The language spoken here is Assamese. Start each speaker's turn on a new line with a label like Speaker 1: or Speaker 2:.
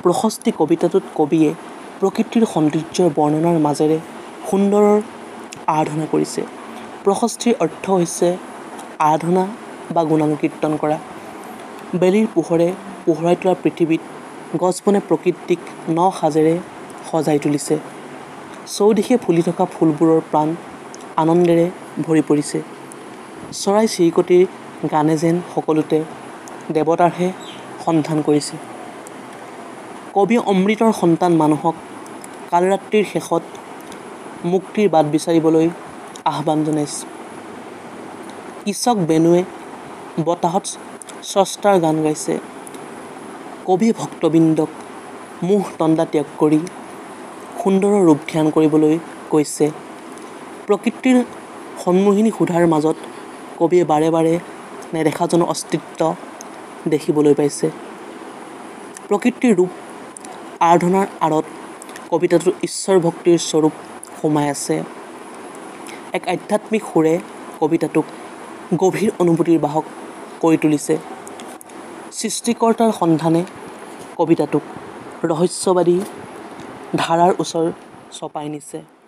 Speaker 1: প্ৰশস্তি কবিতাটোত কবিয়ে প্ৰকৃতিৰ সৌন্দৰ্যৰ বৰ্ণনাৰ মাজেৰে সুন্দৰৰ আৰাধনা কৰিছে। প্ৰশস্তিৰ অৰ্থ হৈছে আৰাধনা বা গুণানুকীৰ্তন কৰা। বেলিৰ পোহৰে পোহৰাই তোলা পৃথিৱীত গছ-বনে প্ৰকৃতিক ন সাজেৰে সজাই তুলিছে। চৌদিশে ফুলি থকা ফুলবোৰৰ প্ৰাণ আনন্দেৰে ভৰি পৰিছে। চৰাই-চিৰিকটিৰ গানে যেন সকলোতে দেৱতাৰহে সন্ধান কৰিছে। কবিয়ে অমৃতৰ সন্তান মানুহক কালৰাত্ৰিৰ শেষত মুক্তিৰ বাট বিচাৰিবলৈ আহ্বান জনাইছে। কীচক বেণুৱে বতাহত স্ৰষ্টাৰ গান গাইছে। কবিয়ে ভক্তবৃন্দক মোহ তন্দ্ৰা ত্যাগ কৰি সুন্দৰৰ ৰূপ ধ্যান কৰিবলৈ কৈছে। প্ৰকৃতিৰ সন্মোহিনী সুধাৰ মাজত কবিয়ে বাৰে বাৰে নেদেখাজনৰ অস্তিত্ব দেখিবলৈ পাইছে। প্ৰকৃতিৰ ৰূপ আৰাধনাৰ আঁৰত কবিতাটোত ঈশ্বৰ ভক্তিৰ স্বৰূপ সোমাই আছে। এক আধ্যাত্মিক সুৰে কবিতাটোক গভীৰ অনুভূতিৰ বাহক কৰি তুলিছে। সৃষ্টিকৰ্তাৰ সন্ধানে কবিতাটোক ৰহস্যবাদী ধাৰাৰ ওচৰ চপাই নিছে।